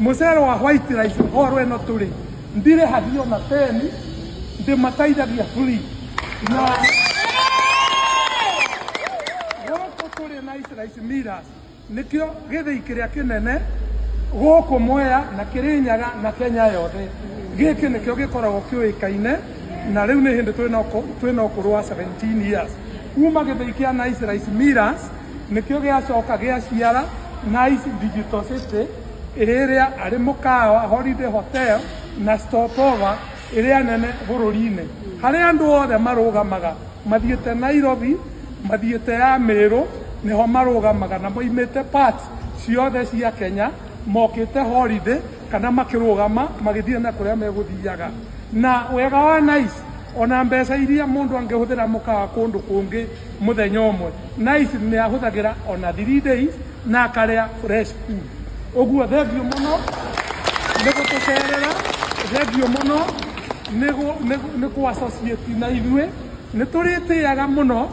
Mucere wa white rice horo ĩno tũrĩ ndirĩhagio na peni, ndĩmateithagia free. Na gũkũ tũrĩ Nice Rice Millers nĩkĩo gĩthĩi kĩrĩa kĩnene gũkũ Mwea na Kĩrĩnyaga na Kenya yothe. Gĩkĩ nĩkĩo gĩkoragwo kĩũĩkaine na rĩu nĩ hĩndĩ twĩna ũkũrũ wa 17 years. Kuma gĩthĩi kĩa Nice Rice Millers nĩkĩo gĩacoka gĩaciara Nice Digital City ĩrĩa arĩ mũkawa Holiday Hotel na stopover ĩrĩa nene bũrũri-inĩ, harĩa andũ othe marũgamaga mathiĩte Nairobi, mathiĩte ya Meru, nĩho marũgamaga na moimĩte parts ciothe cia Kenya mokĩte holiday kana makĩrũgama magĩthiĩ na kũrĩa megũthiaga. Na wega wa Nice, ona mbeca iria mũndũ angĩhũthĩra mũkawa kũndũ kũngĩ mũthenya ũmwe, Nice nĩ ahũthagĩra ona 3 days na akarĩa fresh food. Ũguo thengio mũno nĩ gũtũcerera, thengio mũno nĩ kũ associate na ithuĩ, nĩ tũrĩtĩaga mũno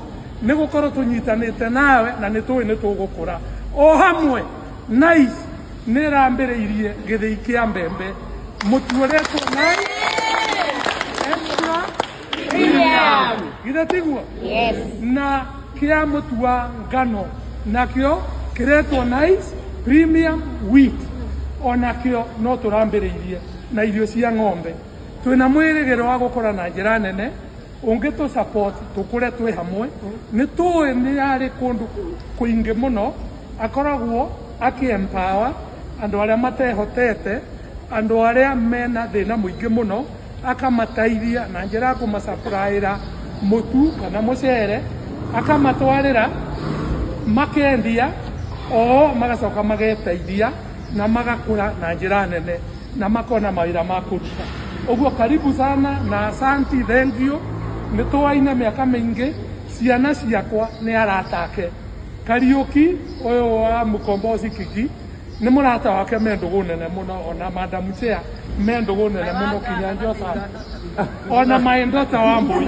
nĩ gũkorwo tũnyitanĩte nawe na nĩ tũĩ nĩ tũgũkũra. O hamwe Nice nĩ ĩrambĩrĩirie gĩthĩi kĩa mbembe, mũtu ũretwo Nice Extra Premium, githĩ tiguo? Yes. Na kĩa mũtu wa ngano nakĩo kĩretwo Nice Premium Wheat, onakĩo no tũrambĩrĩirie na irio cia ng'ombe. Twĩna mwĩrĩgĩro wa gũkũra na njĩra nene, ũngĩtũ support tũkũre twĩ hamwe. Nĩ tũĩ nĩ arĩ kũndũ kũingĩ mũno akoragwo akĩ empower andũ arĩa matehotete, andũ arĩa mena thĩna mũingĩ mũno, akamateithia na njĩra ya kũmasupplyĩra mũtu kana mũcere, akamatwarĩra makendia, o magacoka mageteithia na magakũra na njĩra nene na makona mawĩra ma kũruta. Ũguo karibu sana na asanti, thank you. Nĩ tũaine mĩaka mĩingĩ, ciana ciakwa nĩ arata ake. Kariũki ũyũ wa Mũkombozi Kiki nĩ mũrata wake, me ndũgũ nene mũno, ona Madam Chair me ndũgũ nene mũno kinya Njosa, ona my daughter wa Mbui.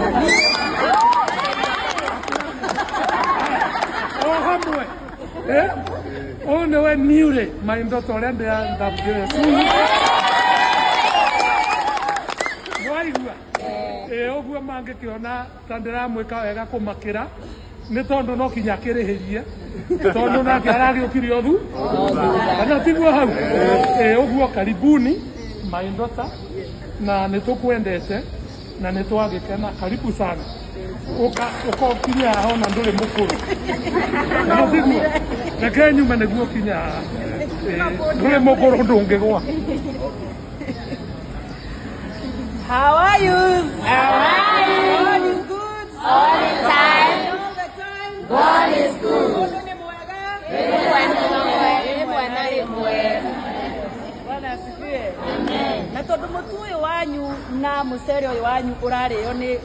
O hamwe ũyũ nĩwe niure my daughter ũrĩa ndĩrathambire cukuru. Nĩwaigua? Ũguo mangĩkĩona ta ndĩramwĩka wega kũmakĩra nĩ tondũ no kinya akĩrĩhĩrie, tondũ nake aragĩũkire othu kana tiguo hau? Ũguo karibuni my daughter, na nĩ tũkwendete na nĩ twagĩkena. Karibu sana, ũka ũkinya haha ona ndũrĩ mũkũrũ, kana tiguo? Reke nyume nĩguo ũkinye haha. Ndũrĩ mũkũrũ, ndũngĩgwa. How are you? How are you? God is good. All the time. All the time. God is good. Mungu ni mwega. Rĩmwe na rĩmwe. Bwana asifiwe. Amen. Na tondu mutu uyu wanyu na mucere uyu wanyu urario ni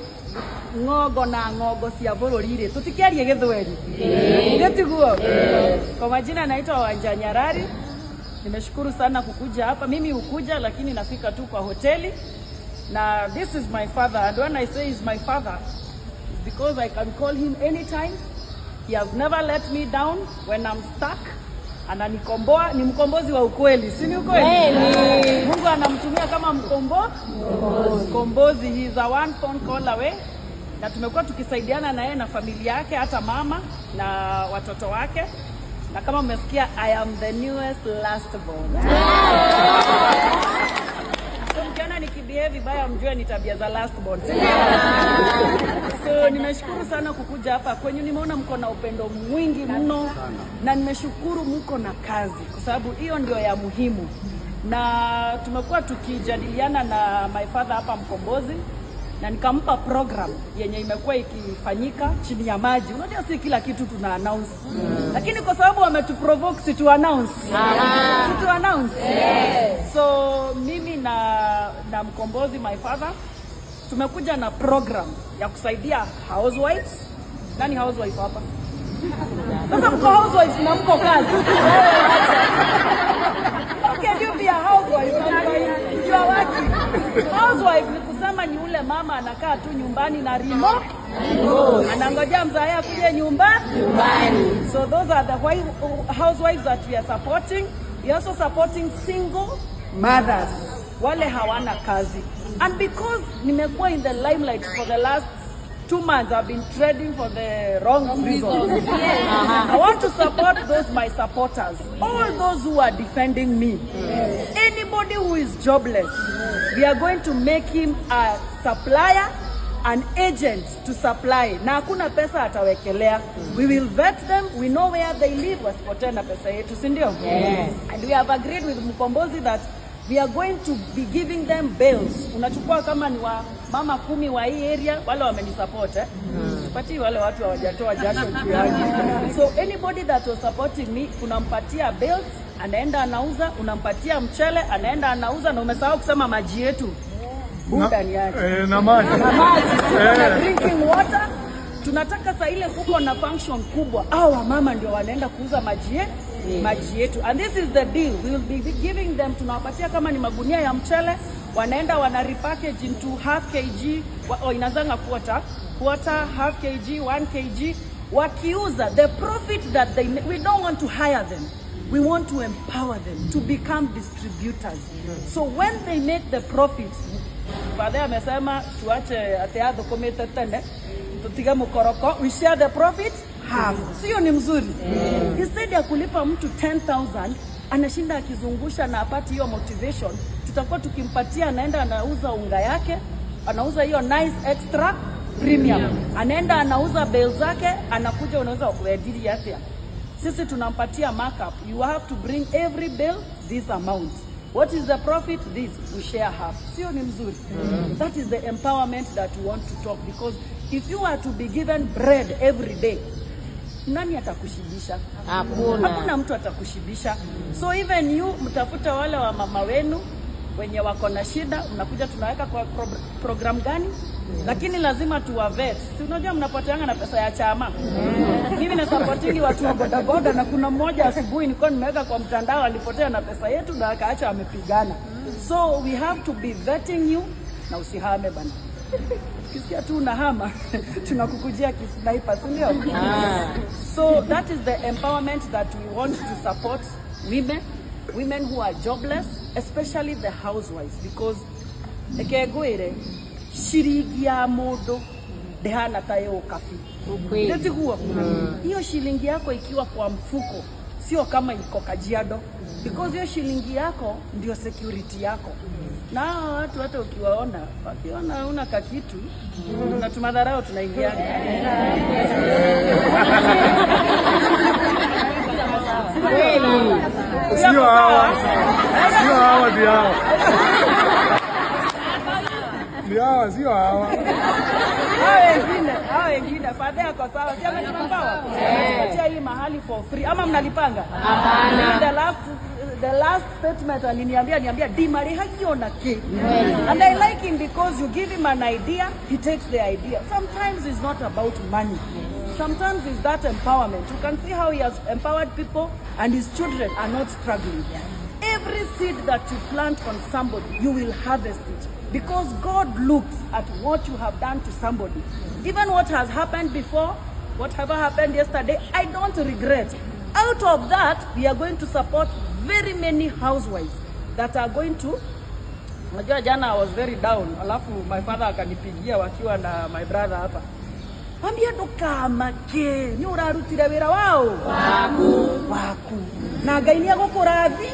ng'ongo na ng'ongo cia bũrũri rĩ, tũtikĩarie gĩthweri nĩ tiguo? Kwa majina naitwa Wanja Nyarari. Nimeshukuru sana kukuja hapa. Mimi hukuja lakini nafika tu kwa hoteli. Na this is my father, and when I say he's my father, it's because I can call him anytime. He has never let me down when I'm stuck. Ananikomboa, ni mkombozi wa ukweli, si ni ukweli? Kweli. Mungu anamtumia kama mkombozi. He is a one phone call away. Na tumekuwa tukisaidiana na yeye na familia yake, hata mama na watoto wake. Na kama mmesikia, I am the newest last born. So mkiona nikibehave vibaya mjue ni tabia za last born. Si ndio? So nimeshukuru sana kukuja hapa kwenyu, nimeona mko na upendo mwingi mno na nimeshukuru mko na kazi, kwa sababu hiyo ndio ya muhimu. Na tumekuwa tukijadiliana na my father hapa Mkombozi, na nikampa program yenye imekuwa ikifanyika chini ya maji. Unajua si kila kitu tuna announce. Lakini kwa sababu wametuprovoke, si tu announce. Si tu announce. So mimi na Mkombozi my father tumekuja na program ya kusaidia housewives. Nani housewife hapa? Sasa mko housewives na mko kazi. How can you be a housewife and you are working? Housewife ni kusema ni ule mama anakaa tu nyumbani na remote, anangojea mzae akuje nyumbani. Nyumbani. So those are the housewives that we are supporting. We are also supporting single mothers, wale hawana kazi. And because nimekuwa in the limelight for the last 2 months, I've been trading for the wrong reasons. I want to support those my supporters, all those who are defending me. Anybody who is jobless, we are going to make him a supplier, an agent to supply. Na hakuna pesa atawekelea. We will vet them. We know where they live. Wasipotee na pesa yetu, si ndio? Yes. And we have agreed with Mkombozi that we are going to be giving them bills. Unachukua kama ni wa mama 10 wa hii area, wale wamenisupport eh. Tupatie wale watu hawajatoa jasho juu yangu. So anybody that was supporting me, unampatia bills, anaenda anauza, unampatia mchele, anaenda anauza, na umesahau kusema maji yetu. Buda ni aje. Na maji. Na maji, tuko na drinking water. Tunataka saa ile kuko na function kubwa. Hao wamama ndio wanaenda kuuza maji yetu. Maji yetu. And this is the deal. We will be giving them, tunawapatia kama ni magunia ya mchele, wanaenda wana repackage into half kg, inazanga quarter, half kg, 1 kg. Wakiuza, the profit that they make, we don't want to hire them. We want to empower them to become distributors. So when they make the profit, Father amesema tuache ateadho komete tene, tutiga mkoroko, we share the profit half. Sio ni mzuri? Instead ya kulipa mtu 10,000, anashinda akizungusha na apati hiyo motivation, tutakuwa tukimpatia, anaenda anauza unga yake, anauza hiyo nice extra premium. Anaenda anauza bale zake, anakuja unauza kuedili yake. Sisi tunampatia markup. You have to bring every bill this amount. What is the profit? This, we share half. Sio ni mzuri? That is the empowerment that we want to talk, because if you are to be given bread every day, nani atakushibisha? Hakuna. Hakuna mtu atakushibisha. So even you, mtafuta wale wa mama wenu wenye wako na shida, mnakuja tunaweka kwa program gani? Lakini lazima tuwavet. Si unajua mnapoteanga na pesa ya chama. Mimi na supportingi watu wa bodaboda, na kuna mmoja asubuhi nilikuwa nimeweka kwa mtandao alipotea na pesa yetu na akaacha amepigana. So we have to be vetting you, na usihame bana. Tukisikia tu unahama tunakukujia kisniper, si ndio? So that is the empowerment that we want to support women, women who are jobless, especially the housewives, because ekegwire shiringi ya mundu ndihana ta yo kafi. Ndetiguo. Hiyo shilingi yako ikiwa kwa mfuko sio kama iko Kajiado, because hiyo shilingi yako ndio security yako. Na watu hata ukiwaona, wakiona una kakitu, tunatumadharau tunaingia. Sio hawa. Sio hawa ndio hawa. Ndio hawa, sio hawa. Hao wengine fadhia kwa sawa. Si ametupawa. Tupatia hii mahali for free. Ama mnalipanga? Hapana. The last statement aliniambia, niambia Di Maria hakiona ke. And I like him because you give him an idea, he takes the idea. Sometimes it's not about money. Sometimes it's that empowerment. You can see how he has empowered people and his children are not struggling. Every seed that you plant on somebody, you will harvest it. Because God looks at what you have done to somebody. Even what has happened before, whatever happened yesterday, I don't regret. Out of that, we are going to support very many housewives that are going to... Unajua jana I was very down. Alafu my father akanipigia wakiwa na my brother hapa. Ambia ndukamake, ni urarutire wira wao? Waku. Waku. Na Ngai ni agukurathi?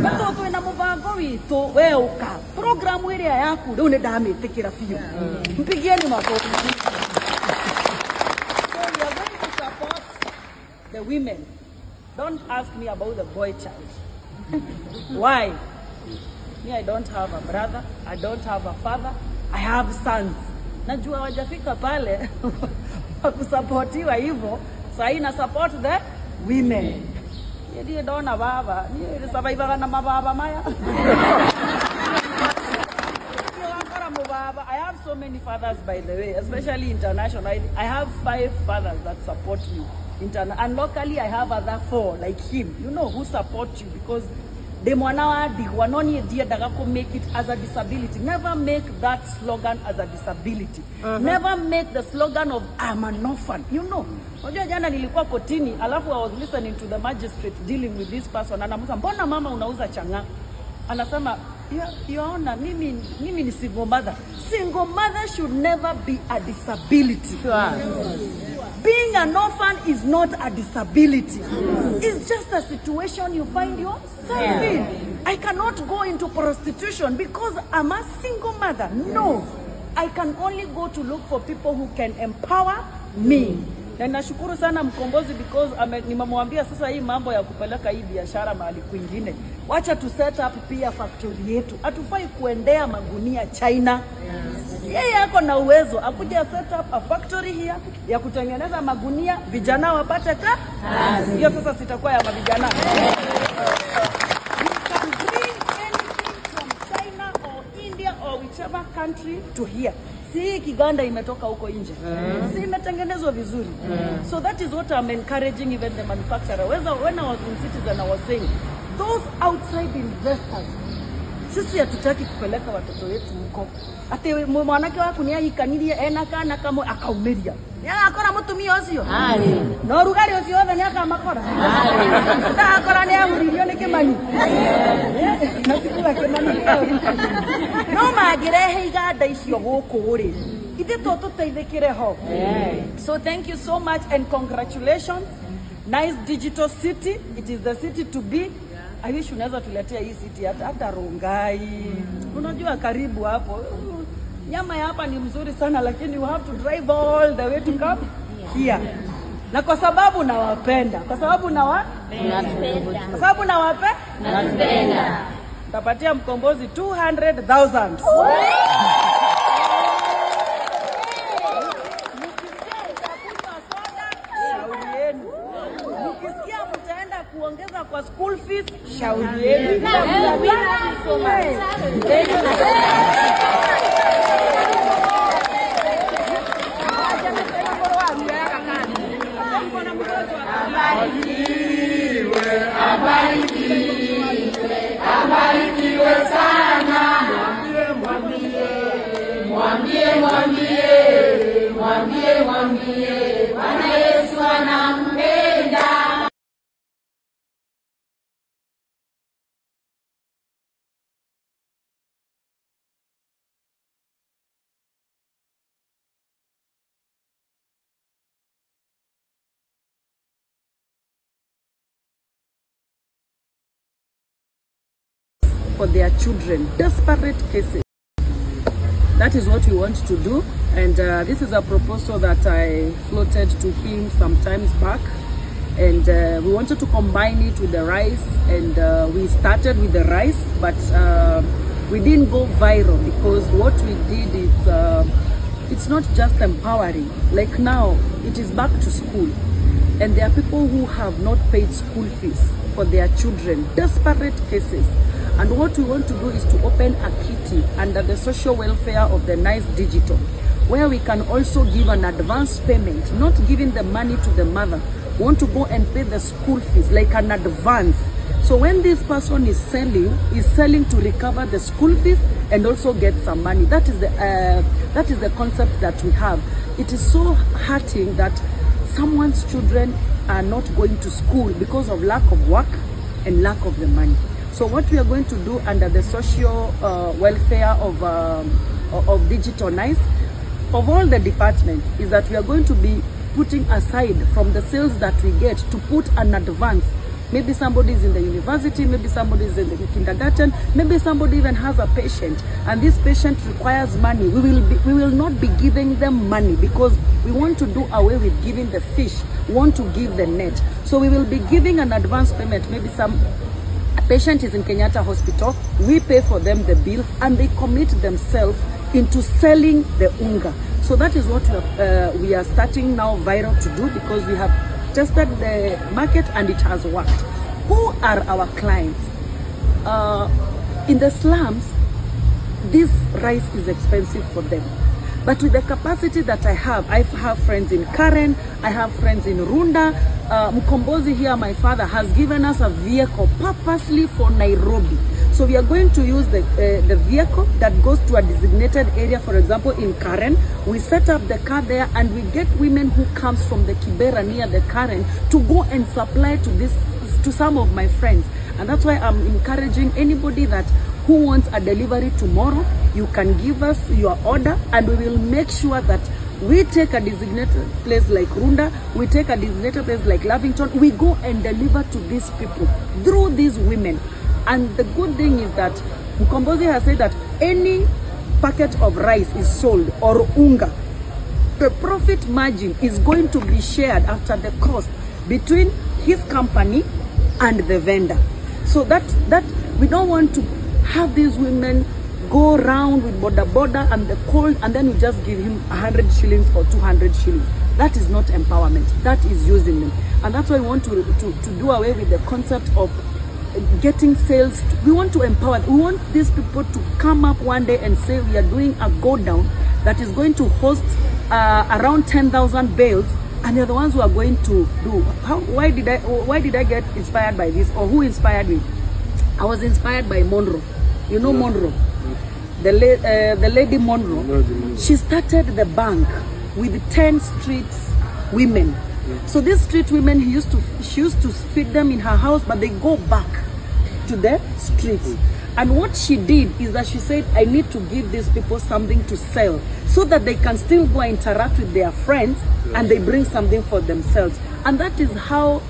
Na to twina mubango witu, we uka. Programu iria yaku riu ni ndamitikira biu. Mpigieni makofi. So we are going to support the women. Don't ask me about the boy child. Why? Me, I don't have a brother, I don't have a father, I have sons. Najua wajafika pale wakusapotiwa hivyo. Sasa na support the women. Ndiye ndona baba, ni survive na mababa maya. I have so many fathers, by the way, especially international. I have 5 fathers that support me. And locally I have other 4 like him, you know, who support you, because Ndĩ mwana wa ndigwa no niĩ ndiendaga kũ make it as a disability. Never make that slogan as a disability. Never make the slogan of I'm an orphan. You know, unajua jana nilikuwa kotini, alafu I was listening to the magistrate dealing with this person, anamuuliza mbona mama unauza chang'aa? Anasema Your Honor, mimi ni single mother. Single mother should never be a disability. Sure. Being an orphan is not a disability. It's just a situation you find yourself in. I cannot go into prostitution because I'm a single mother. No. I can only go to look for people who can empower me. Na nashukuru sana Mkombozi because nimemwambia sasa hii mambo ya kupeleka hii biashara mahali kwingine. Wacha tu set up pia factory yetu. Hatufai kuendea magunia China. Yeye ako na uwezo akuja set up a factory here ya kutengeneza magunia, vijana wapate kazi. Hiyo sasa sitakuwa ya mavijana. You can bring anything from China or India or whichever country to here. Si hii kiganda imetoka huko nje. Si imetengenezwa vizuri. So that is what I'm encouraging even the manufacturer. When I was in Citizen, I was saying, those outside investors, sisi hatutaki kupeleka watoto wetu huko. Ati mwanake waku ni aikanirie ena kana kamwe akaumiria. Ya akora mutumia ucio. No rugari ucio othe ni akamakora. Ta akora ni ahuririo ni Kimani. Na tikula Kimani. No mangirehe iganda icio guku ri. Ithe to tuteithikire ho. So thank you so much and congratulations. Nice digital city. It is the city to be. I wish unaweza tuletea hii city hata Rongai. Unajua karibu hapo. Nyama ya hapa ni mzuri sana lakini you have to drive all the way to come here. Na kwa sababu nawapenda. Kwa sababu nawapenda. Kwa sababu nawapenda. Nitapatia Mkombozi 200,000. Mkisikia mtaenda kuongeza kwa school fees, shauri yenu. Thank you. Abarikiwe sana. Mwambie, mwambie, mwambie, mwambie, Bwana Yesu anampenda. For their children, desperate cases. That is what we want to do, and this is a proposal that I floated to him some times back, and we wanted to combine it with the rice, and we started with the rice, but we didn't go viral because what we did is it's not just empowering. Like now, it is back to school, and there are people who have not paid school fees for their children, desperate cases. And what we want to do is to open a kitty under the social welfare of the Nice Digital, where we can also give an advance payment, not giving the money to the mother. We want to go and pay the school fees, like an advance. So when this person is selling to recover the school fees and also get some money. That is the concept that we have. It is so hurting that someone's children are not going to school because of lack of work and lack of the money. So what we are going to do under the social welfare of Digital Nice, of all the departments, is that we are going to be putting aside from the sales that we get to put an advance. Maybe somebody is in the university, maybe somebody is in the kindergarten, maybe somebody even has a patient, and this patient requires money. We will not be giving them money because we want to do away with giving the fish, we want to give the net. So we will be giving an advance payment. Maybe some patient is in Kenyatta Hospital, we pay for them the bill, and they commit themselves into selling the unga. So that is what we are starting now viral to do, because we have tested the market and it has worked. Who are our clients? In the slums, this rice is expensive for them. But with the capacity that I have friends in Karen, I have friends in Runda. Mkombozi here, my father, has given us a vehicle purposely for Nairobi. So we are going to use the vehicle that goes to a designated area. For example, in Karen, we set up the car there and we get women who comes from the Kibera near the Karen to go and supply to this, to some of my friends. And that's why I'm encouraging anybody that who wants a delivery tomorrow, you can give us your order and we will make sure that we take a designated place like Runda, we take a designated place like Lavington, we go and deliver to these people through these women. And the good thing is that Mkombozi has said that any packet of rice is sold or unga, the profit margin is going to be shared after the cost between his company and the vendor. So that we don't want to have these women go round with boda boda and the cold, and then you just give him 100 shillings or 200 shillings. That is not empowerment. That is using them. And that's why we want to do away with the concept of getting sales. We want to empower. We want these people to come up one day and say we are doing a go down that is going to host around 10,000 bales, and they're the ones who are going to do. Why did I get inspired by this, or who inspired me? I was inspired by Monroe. You know Monroe, the lady Monroe. She started the bank with 10 street women. So these street women, she used to feed them in her house, but they go back to the streets. And what she did is that she said, I need to give these people something to sell so that they can still go and interact with their friends, and they bring something for themselves. And that is how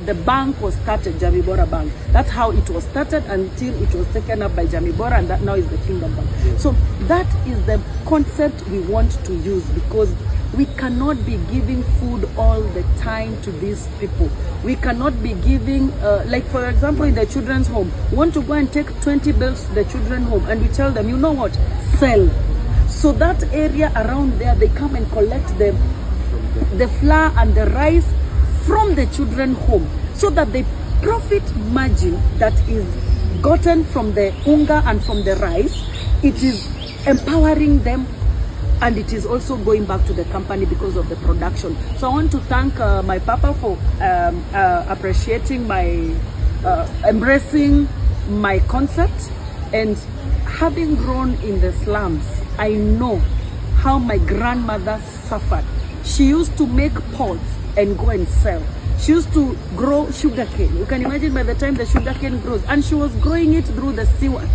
the bank was started, Jamii Bora Bank. That's how it was started until it was taken up by Jamii Bora, and that now is the Kingdom Bank. So that is the concept we want to use, because we cannot be giving food all the time to these people. We cannot be giving, like for example, in the children's home, we want to go and take 20 bills to the children's home, and we tell them, you know what, sell. So that area around there, they come and collect the flour and the rice from the children's home, so that the profit margin that is gotten from the unga and from the rice, it is empowering them, and it is also going back to the company because of the production. So I want to thank my papa for appreciating my, embracing my concept. And having grown in the slums, I know how my grandmother suffered. She used to make pots and go and sell. She used to grow sugarcane. You can imagine by the time the sugarcane grows, and she was growing it through the sewer.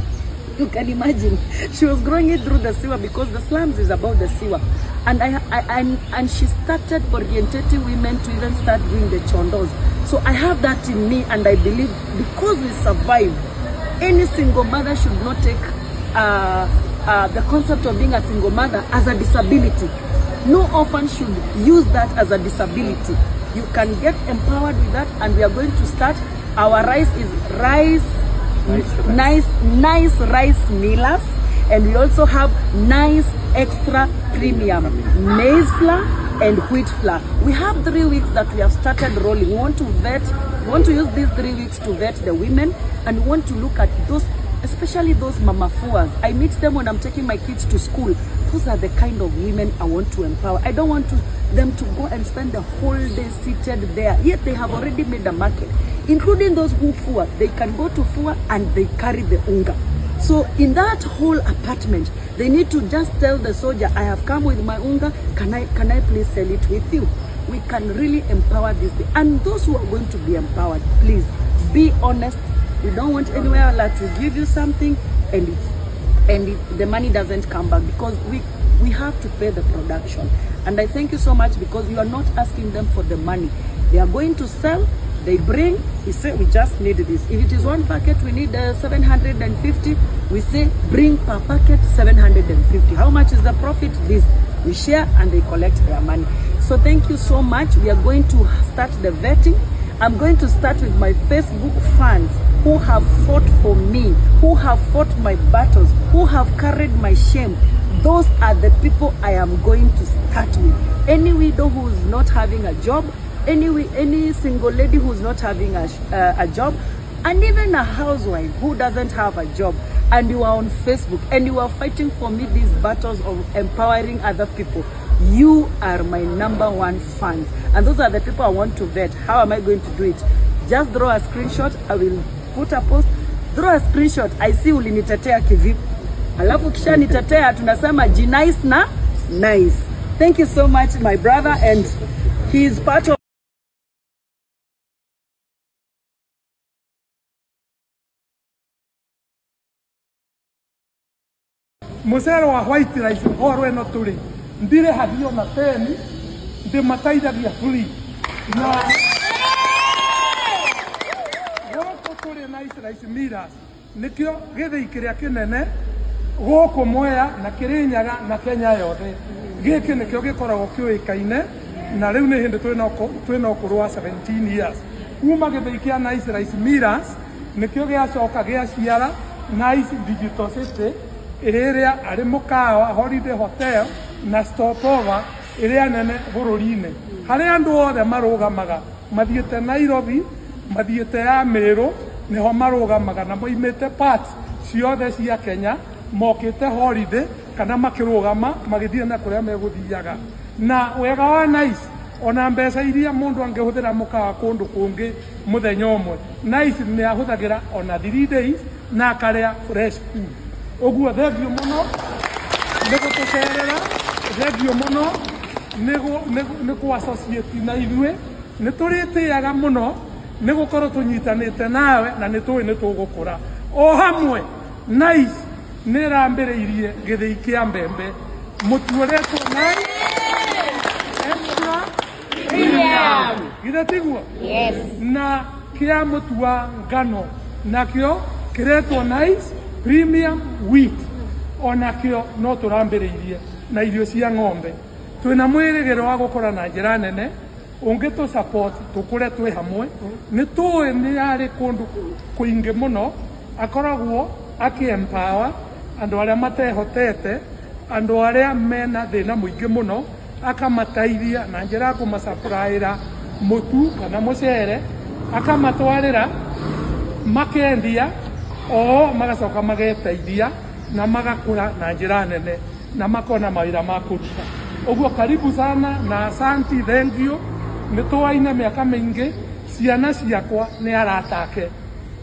You can imagine, she was growing it through the sewer, because the slums is about the sewer. And and she started orientating women to even start doing the chondos. So I have that in me, and I believe because we survive, any single mother should not take the concept of being a single mother as a disability. No orphan should use that as a disability. You can get empowered with that, and we are going to start. Our rice is rice. Nice rice millers, and we also have nice extra premium maize flour and wheat flour. We have 3 weeks that we have started rolling. We want to vet, we want to use these 3 weeks to vet the women, and we want to look at those, especially those mama fuas. I meet them when I'm taking my kids to school. Those are the kind of women I want to empower. I don't want them to go and spend the whole day seated there, yet they have already made a market, including those who fua. They can go to fua and they carry the unga. So in that whole apartment, they need to just tell the soldier, I have come with my unga, can I please sell it with you? We can really empower this day. And those who are going to be empowered, please be honest. We don't want anywhere like to give you something and the money doesn't come back, because we have to pay the production. And I thank you so much, because you are not asking them for the money. They are going to sell, they bring, we say we just need this. If it is one packet, we need 750. We say bring per packet 750. How much is the profit? This. We share and they collect their money. So thank you so much. We are going to start the vetting. I'm going to start with my Facebook fans who have fought for me, who have fought my battles, who have carried my shame. Those are the people I am going to start with. Any widow who is not having a job, any single lady who's not having a job, and even a housewife who doesn't have a job, and you are on Facebook and you are fighting for me these battles of empowering other people, you are my number one fans. And those are the people I want to vet. How am I going to do it? Just draw a screenshot. I will put a post. Draw a screenshot. I see ulinitetea kivipi. Alafu kisha nitetea tunasema G-Nice na nice. Thank you so much, my brother, and he is part of Mucere wa white rice horo eno turi ndire hagio na teni ndimateithagia free na gũkũ tũrĩ Nice Rice Millers nĩkĩo gĩthĩi kĩrĩa kĩnene gũkũ Mwea na Kĩrĩnyaga na Kenya yothe. Gĩkĩ nĩkĩo gĩkoragwo kĩũĩkaine na rĩu nĩ hĩndĩ twĩna ũkũrũ wa 17 years. Kuma gĩthĩi kĩa Nice Rice Millers nĩkĩo gĩacoka gĩaciara Nice Digital City ĩrĩa arĩ mũkawa Holiday Hotel na stopover ĩrĩa nene bũrũri-inĩ harĩa andũ othe marũgamaga mathiĩte Nairobi mathiĩte ya Meru nĩho marũgamaga na moimĩte parts ciothe cia Kenya mokĩte holiday kana makĩrũgama magĩthiĩ na kũrĩa megũthiaga. Na wega wa Nice ona mbeca iria mũndũ angĩhũthĩra mũkawa kũndũ kũngĩ mũthenya ũmwe, Nice nĩ ahũthagĩra ona 3 days na akarĩa fresh food. Ũguo thengio mũno nĩ gũtũcerera, thengio mũno nĩ kũ associate na ithuĩ, nĩ tũrĩtĩaga mũno nĩ gũkorwo tũnyitanĩte nawe na nĩ tũĩ nĩ tũgũkũra. O hamwe Nice nĩ ĩrambĩrĩirie gĩthĩi kĩa mbembe mũtu ũretwo Nice Extra Premium, githĩ tiguo? Yes. Na kĩa mũtu wa ngano nakĩo kĩretwo Nice Premium Wheat, onakĩo no tũrambĩrĩirie na irio cia ng'ombe. Twĩna mwĩrĩgĩro wa gũkũra na njĩra nene, ũngĩtũ support tũkũre twĩ hamwe. Nĩ tũĩ nĩ arĩ kũndũ kũingĩ mũno akoragwo akĩ empower andũ arĩa matehotete, andũ arĩa mena thĩna mũingĩ mũno, akamateithia na njĩra ya kũmasupplyĩra mũtu kana mũcere, akamatwarĩra makendia o magacoka mageteithia na magakũra na njĩra nene na makona mawĩra ma kũruta. Ũguo karibu sana na asanti, thank you. Nĩ tũaine mĩaka mĩingĩ, ciana ciakwa nĩ arata ake.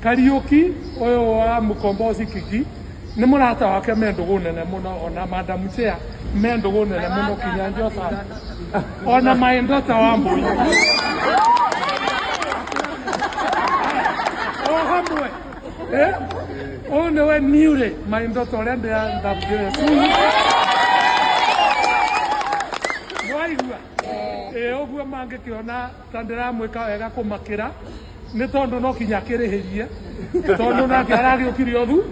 Kariũki ũyũ wa Mũkombozi Kiki nĩ mũrata wake me ndũgũ nene mũno, ona Madam Chair me ndũgũ nene mũno kinya Njota, ona my daughter wa Mbui o hamwe. Ũyũ nĩwe niũrĩ my daughter ũrĩa ndĩrathambire mwaigua. Ũguo mangĩkĩona ta ndĩramwĩka wega kũmakĩra nĩ tondũ no kinya akĩrĩhĩrie tondũ nake aragĩũkire othu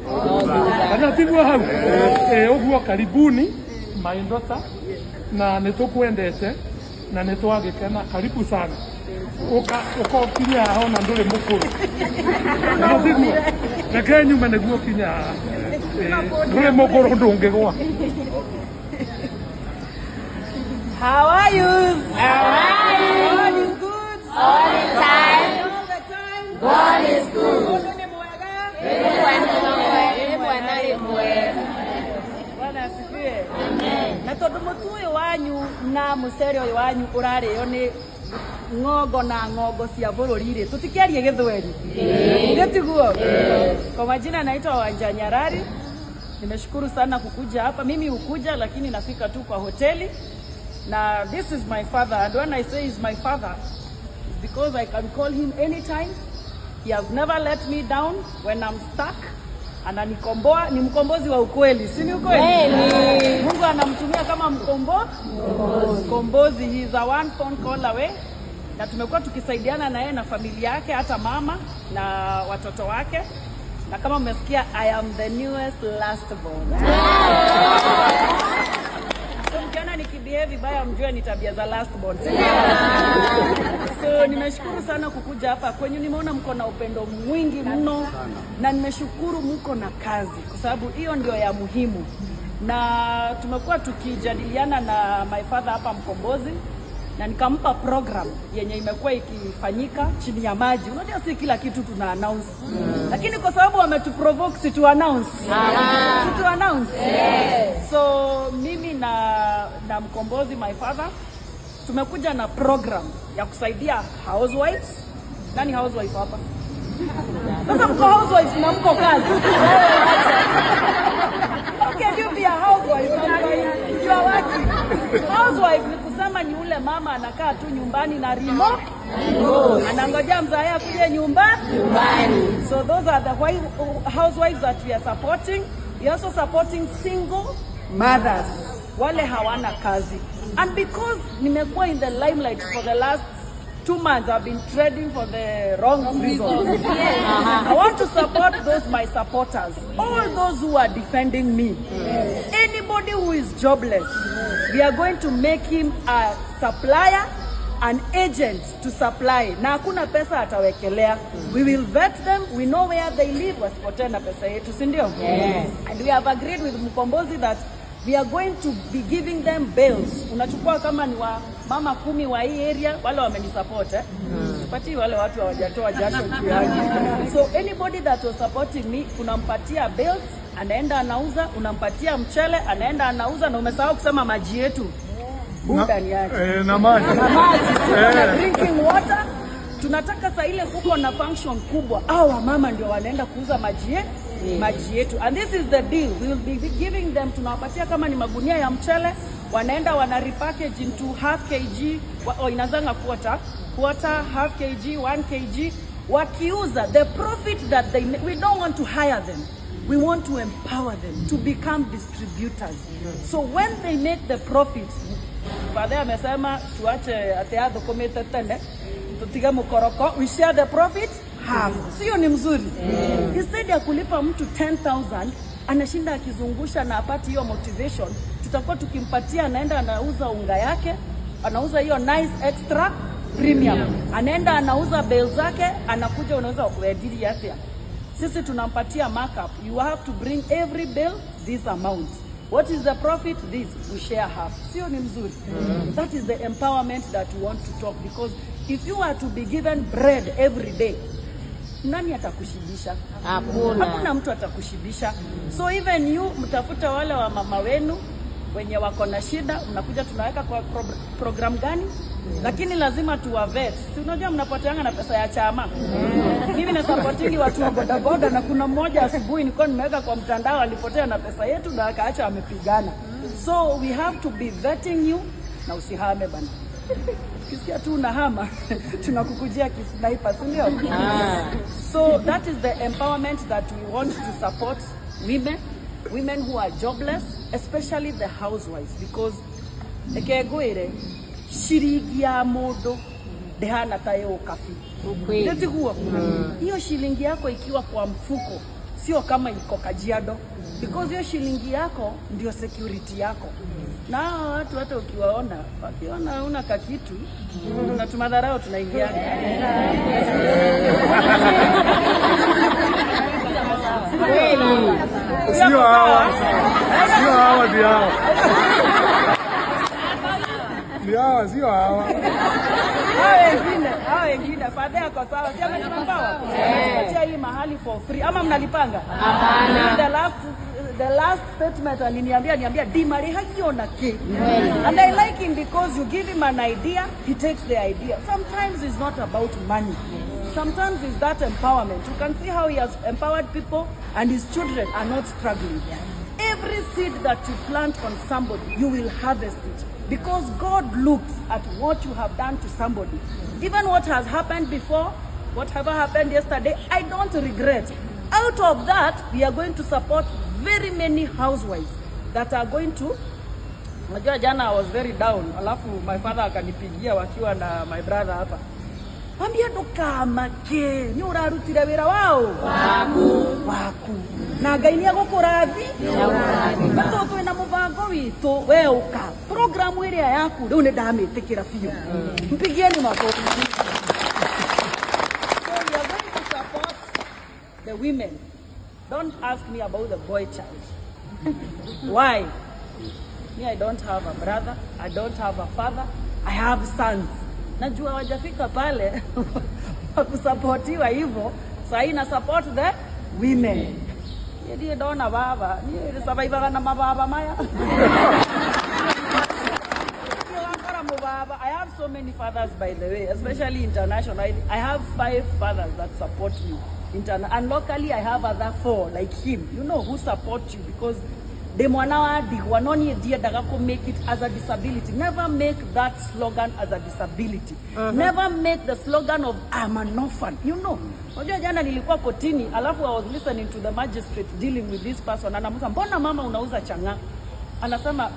kana tiguo hau. Ũguo karibuni my daughter, na nĩ tũkwendete na nĩ twagĩkena. Karibu sana, ũka ũkinya haha ona ndũrĩ mũkũrũ kana tiguo? Reke nyume nĩguo ũkinye haha. Ndũrĩ mũkũrũ ndũngĩgwa. How are you? How are you? God is good. All the time. All the time. God is good. Mungu ni mwega. Rĩmwe na rĩmwe. Bwana asifiwe. Amen. Na tondu mutu uyu wanyu na mucere uyu wanyu urario ni ng'ongo na ng'ongo cia bũrũri rĩ, tũtikĩarie gĩthweri. Nĩ tiguo? Kwa majina naitwa Wanja Nyarari. Nimeshukuru sana kukuja hapa. Mimi hukuja lakini nafika tu kwa hoteli. Na this is my father, and when I say he's my father, it's because I can call him anytime. He has never let me down when I'm stuck. Ananikomboa, ni mkombozi wa ukweli, si ni ukweli? Kweli. Mungu anamtumia kama mkombozi. He is a one phone call away. Na tumekuwa tukisaidiana na yeye na familia yake, hata mama na watoto wake. Na kama mmesikia, I am the newest last born. So mkiona nikibehave vibaya mjue ni tabia za last born. So nimeshukuru sana kukuja hapa kwenyu. Nimeona mko na upendo mwingi mno na nimeshukuru mko na kazi, kwa sababu hiyo ndio ya muhimu. Na tumekuwa tukijadiliana na my father hapa Mkombozi, na Na nikampa program yenye imekuwa ikifanyika chini ya maji. Unajua si kila kitu tuna announce. Lakini kwa sababu wametuprovoke si tu announce. Si tu announce. Yes. So mimi na Mkombozi, my father, tumekuja na program ya kusaidia housewives. Nani housewife hapa? Sasa mko housewives na mko kazi. How can you be a housewife? You are working. Housewife ni kusema ni ule mama anakaa tu nyumbani na remote. Anangojea mzae akuje nyumbani. So those are the housewives that we are supporting. We are also supporting single mothers. Wale hawana kazi. And because nimekuwa in the limelight for the last 2 months, I've been trading for the wrong reasons. I want to support those, my supporters, all those who are defending me. Anybody who is jobless, we are going to make him a supplier, an agent to supply. Na hakuna pesa atawekelea. We will vet them. We know where they live. Wasipotee na pesa yetu, si ndio? Yes. And we have agreed with Mkombozi that we are going to be giving them bills. Unachukua kama ni wa mama 10 wa hii area, wale wamenisupport eh. Tupatie wale watu hawajatoa jasho juu yake. So anybody that was supporting me, unampatia bills, anaenda anauza, unampatia mchele, anaenda anauza, na umesahau kusema maji yetu. Buda ni aje. Na maji. Na maji. Na drinking water. Tunataka saa ile kuko na function kubwa. Hao wamama ndio wanaenda kuuza maji yetu. Maji yetu. And this is the deal. We will be giving them, tunawapatia kama ni magunia ya mchele, wanaenda wana repackage into half kg, inazanga quarter, half kg, 1 kg. Wakiuza, the profit that they make, we don't want to hire them. We want to empower them to become distributors. So when they make the profit, Father amesema tuache ateado komete tene, tutige mkoroko, we share the profit half. Sio ni mzuri? Instead ya kulipa mtu 10,000, anashinda akizungusha na apati hiyo motivation, tutakuwa tukimpatia, anaenda anauza unga yake, anauza hiyo nice extra premium. Anaenda anauza bale zake, anakuja unauza kuedili yake. Sisi tunampatia markup. You have to bring every bill this amount. What is the profit? This. We share half. Sio ni mzuri? That is the empowerment that we want to talk, because if you are to be given bread every day, nani atakushibisha? Hakuna. Hakuna mtu atakushibisha. So even you, mtafuta wale wa mama wenu wenye wako na shida, mnakuja tunaweka kwa program gani? Lakini lazima tuwavet. Si unajua mnapoteanga na pesa ya chama. Mimi na supportingi watu wa bodaboda, na kuna mmoja asubuhi nilikuwa nimeweka kwa mtandao alipotea na pesa yetu na akaacha amepigana. So we have to be vetting you, na usihame bana. Tukisikia tu unahama tunakukujia kisniper, si ndio? So that is the empowerment that we want to support women, women who are jobless, especially the housewives, because ekegwire shiringi ya mundu ndihana ta yo kafi. Ndetiguo hiyo shilingi yako ikiwa kwa mfuko sio kama iko Kajiado, because hiyo shilingi yako ndio security yako. Na watu hata ukiwaona, wakiona una kakitu, tunatumadharau, tunaingia. Sio hawa. Sio hawa ndio hawa. Ndio hawa, sio hawa. Hao wengine, Father kwa sawa. Si ametupawa. Tupatia hii mahali for free. Ama mnalipanga? Hapana. The last statement aliniambia Di Maria hakiona ke. And I like him because you give him an idea, he takes the idea. Sometimes it's not about money. Sometimes it's that empowerment. You can see how he has empowered people and his children are not struggling. Every seed that you plant on somebody, you will harvest it. Because God looks at what you have done to somebody. Even what has happened before, whatever happened yesterday, I don't regret. Out of that, we are going to support very many housewives that are going to... Unajua jana I was very down. Alafu my father akanipigia wakiwa na my brother hapa. Ambia ndukamake, ni urarutire wira wao? Waku. Waku. Na Ngai ni agukurathi? Na to twina mubango witu, we uka. Programu iria yaku riu ni ndamitikira biu. Mpigieni makofi. So we are going to support the women. Don't ask me about the boy child. Why? Me, I don't have a brother. I don't have a father. I have sons. Najua wajafika pale wakusapotiwa hivyo. Sahi na support the women. Ndiye ndona baba, niye survive na mababa maya. I have so many fathers, by the way, especially international. I have 5 fathers that support me. And locally, I have other 4 like him, you know, who support you because they make it as a disability. Never make that slogan as a disability. Never make the slogan of I'm an orphan. You know. Unajua jana nilikuwa kotini, alafu I was listening to the magistrate dealing with this person. Anamuuliza, mbona mama unauza chang'aa? Anasema,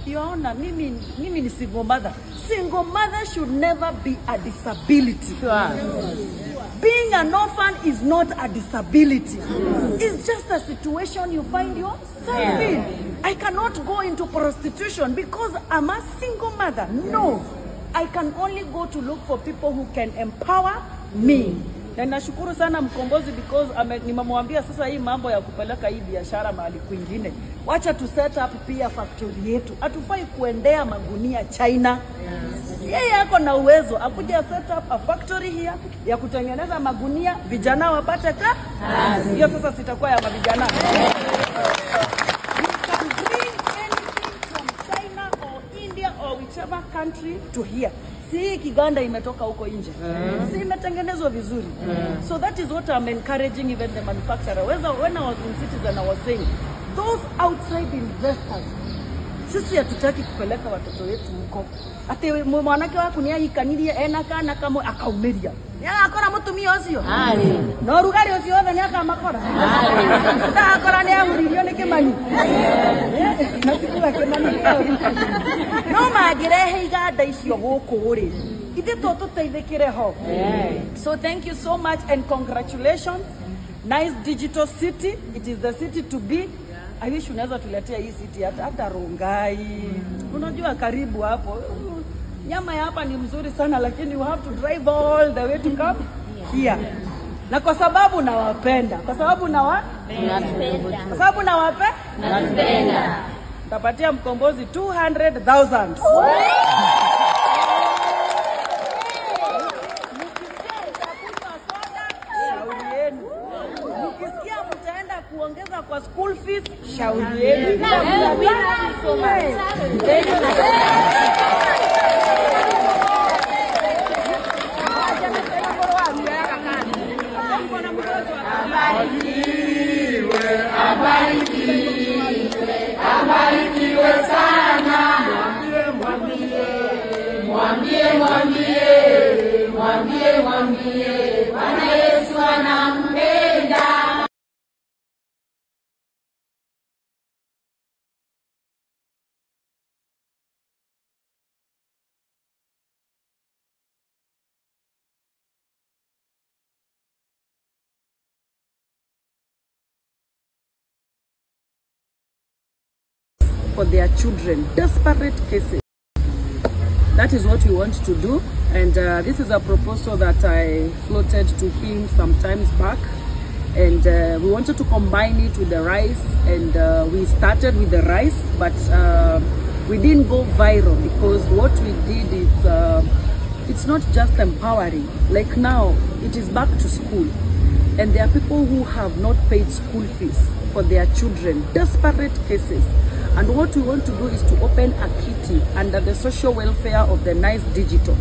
Your Honor, mimi ni single mother. Single mother should never be a disability. Sure. Being an orphan is not a disability. It's just a situation you find yourself in. I cannot go into prostitution because I'm a single mother. No. I can only go to look for people who can empower me. Na nashukuru sana Mkombozi because nimemwambia sasa hii mambo ya kupeleka hii biashara mahali kwingine. Wacha tu set up pia factory yetu. Hatufai kuendea magunia China. Yeye ako na uwezo akuja set up a factory here ya kutengeneza magunia, vijana wapate kazi. Hiyo sasa sitakuwa ya mavijana. You can bring anything from China or India or whichever country to here. Si Kiganda imetoka huko nje. Si imetengenezwa vizuri. So that is what I'm encouraging even the manufacturer. When I was in Citizen, I was saying, those outside investors, sisi hatutaki kupeleka watoto wetu huko. Ate mwanake waku ni aikanirie ena kana kamo akaumiria. Ya akora mutumia ucio. No rugari ucio othe ni akamakora. Ta akora ni ahuririo ni Kimani. Na tikuga Kimani. No mangirehe iganda icio guku ri. Ithe to tuteithikire ho. So thank you so much and congratulations. Nice digital city. It is the city to be. I wish unaweza tuletea hii city hata Rongai. Unajua karibu hapo. Nyama ya hapa ni mzuri sana lakini you have to drive all the way to come here. Na kwa sababu nawapenda. Kwa sababu nawapenda. Kwa sababu nawapenda. Nitapatia Mkombozi 200,000. Kuongeza kwa school fees, shauri yenu. Thank you. Abarikiwe sana. Mwambie, mwambie, mwambie, mwambie, Bwana Yesu anampenda. For their children, desperate cases. That is what we want to do, and this is a proposal that I floated to him some times back, and we wanted to combine it with the rice, and we started with the rice, but we didn't go viral because what we did is it's not just empowering. Like now, it is back to school, and there are people who have not paid school fees for their children, desperate cases. And what we want to do is to open a kitty under the social welfare of the Nice Digital,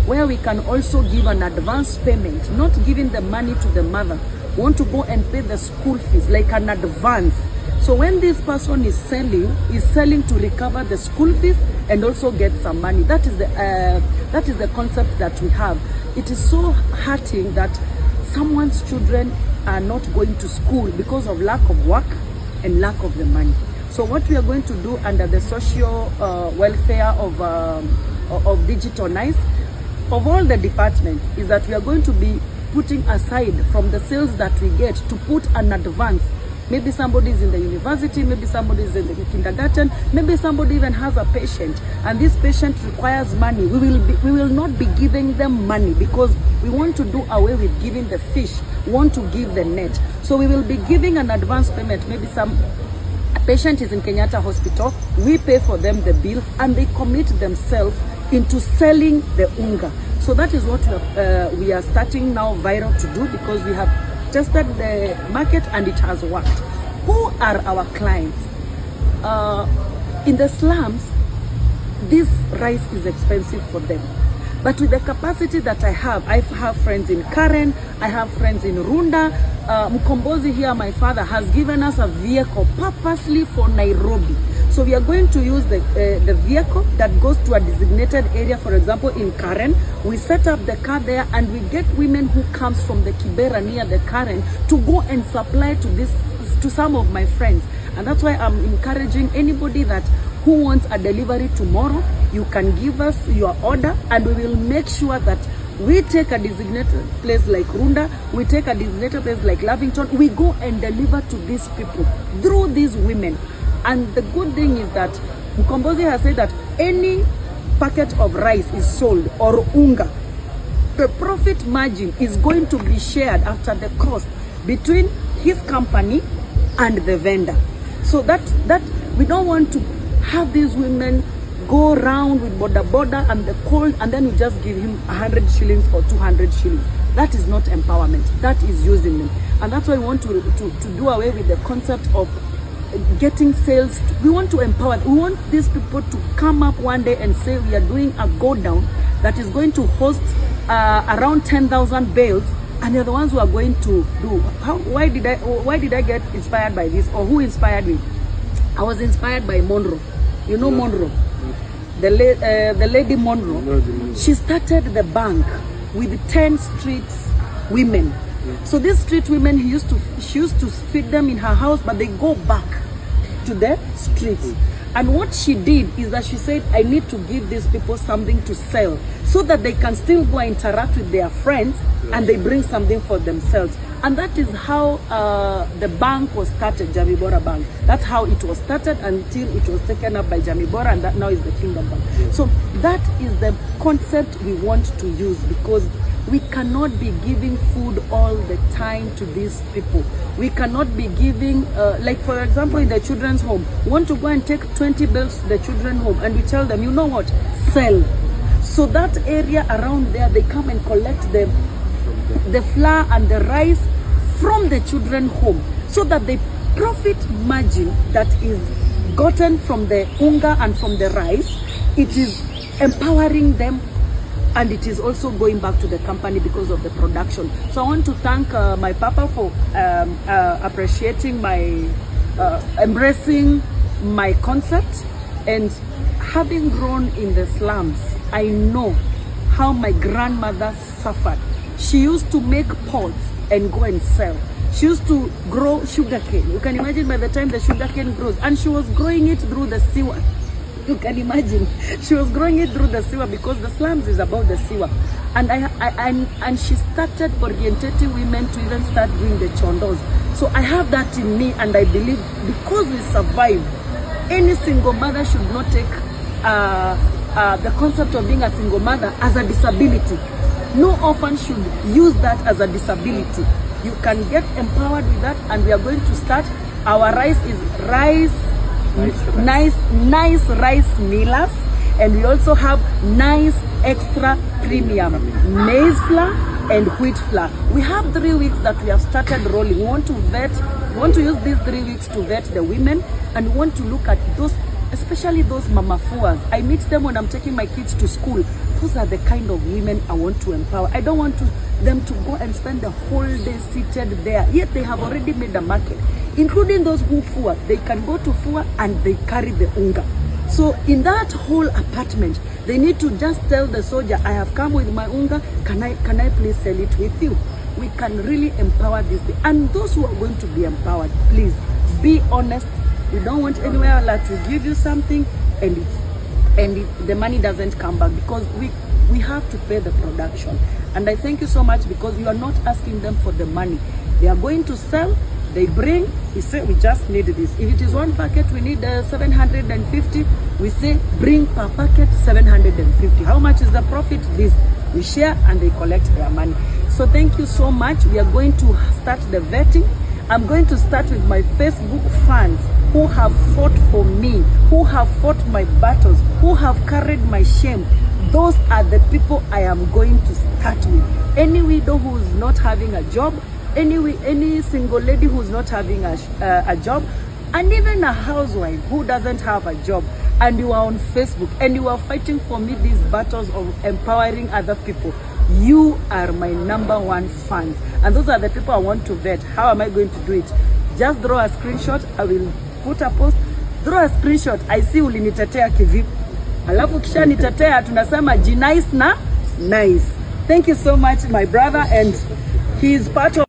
where we can also give an advance payment, not giving the money to the mother. We want to go and pay the school fees, like an advance. So when this person is selling to recover the school fees and also get some money. That is the concept that we have. It is so hurting that someone's children are not going to school because of lack of work and lack of the money. So what we are going to do under the social welfare of Digital Nice, of all the departments, is that we are going to be putting aside from the sales that we get to put an advance. Maybe somebody is in the university, maybe somebody is in the kindergarten, maybe somebody even has a patient, and this patient requires money. We will not be giving them money because we want to do away with giving the fish, we want to give the net. So we will be giving an advance payment. Maybe some patient is in Kenyatta Hospital, we pay for them the bill and they commit themselves into selling the unga. So that is what we are starting now Vyroll to do, because we have tested the market and it has worked. Who are our clients? In the slums, this rice is expensive for them. But with the capacity that I have friends in Karen, I have friends in Runda. Mkombozi here, my father, has given us a vehicle purposely for Nairobi. So we are going to use the vehicle that goes to a designated area. For example, in Karen, we set up the car there and we get women who comes from the Kibera near the Karen to go and supply to this, to some of my friends. And that's why I'm encouraging anybody that who wants a delivery tomorrow, you can give us your order and we will make sure that we take a designated place like Runda, we take a designated place like Lavington, we go and deliver to these people through these women. And the good thing is that Mkombozi has said that any packet of rice is sold or unga, the profit margin is going to be shared after the cost between his company and the vendor. So that we don't want to have these women go round with boda boda and the cold, and then you just give him 100 shillings or 200 shillings. That is not empowerment. That is using them. And that's why we want to do away with the concept of getting sales. We want to empower. We want these people to come up one day and say, we are doing a go down that is going to host around 10,000 bales, and they're the ones who are going to do. Why did I get inspired by this, or who inspired me? I was inspired by Monroe. You know Monroe, the lady Monroe. She started the bank with 10 street women. So these street women, she used to feed them in her house, but they go back to the streets. And what she did is that she said, I need to give these people something to sell so that they can still go and interact with their friends, and they bring something for themselves. And that is how the bank was started, Jamii Bora Bank. That's how it was started until it was taken up by Jamii Bora, and that now is the Kingdom Bank. So that is the concept we want to use, because we cannot be giving food all the time to these people. We cannot be giving, like for example, in the children's home, we want to go and take 20 bills to the children's home, and we tell them, you know what, sell. So that area around there, they come and collect the flour and the rice from the children's home, so that the profit margin that is gotten from the unga and from the rice, it is empowering them, and it is also going back to the company because of the production. So I want to thank my papa for appreciating my, embracing my concept. And having grown in the slums, I know how my grandmother suffered. She used to make pots and go and sell. She used to grow sugarcane. You can imagine by the time the sugarcane grows, and she was growing it through the sewer. You can imagine. She was growing it through the sewer, because the slums is about the sewer. And and she started orientating women to even start doing the chondos. So I have that in me, and I believe because we survive, any single mother should not take the concept of being a single mother as a disability. No orphan should use that as a disability. You can get empowered with that, and we are going to start. Our rice is rice, nice rice millers, and we also have nice extra premium maize flour and wheat flour. We have 3 weeks that we have started rolling. We want to vet, we want to use these 3 weeks to vet the women, and we want to look at those, especially those mama fuas. I meet them when I'm taking my kids to school. Those are the kind of women I want to empower. I don't want them to go and spend the whole day seated there. Yet they have already made a market, including those who fua. They can go to fua and they carry the unga. So in that whole apartment, they need to just tell the soldier, I have come with my unga, can I please sell it with you? We can really empower this day. And those who are going to be empowered, please be honest. We don't want anywhere like to give you something and the money doesn't come back, because we have to pay the production. And I thank you so much, because you are not asking them for the money. They are going to sell, they bring, we say we just need this. If it is one packet, we need 750. We say bring per packet 750. How much is the profit? This. We share and they collect their money. So thank you so much. We are going to start the vetting. I'm going to start with my Facebook fans who have fought for me, who have fought my battles, who have carried my shame. Those are the people I am going to start with. Any widow who's not having a job, any single lady who's not having a job, and even a housewife who doesn't have a job, and you are on Facebook and you are fighting for me these battles of empowering other people, you are my number one fans. And those are the people I want to vet. How am I going to do it? Just draw a screenshot. I will put a post. Draw a screenshot. I see ulinitetea kivipi. Alafu kisha nitetea tunasema G-Nice na nice. Thank you so much, my brother, and he is part of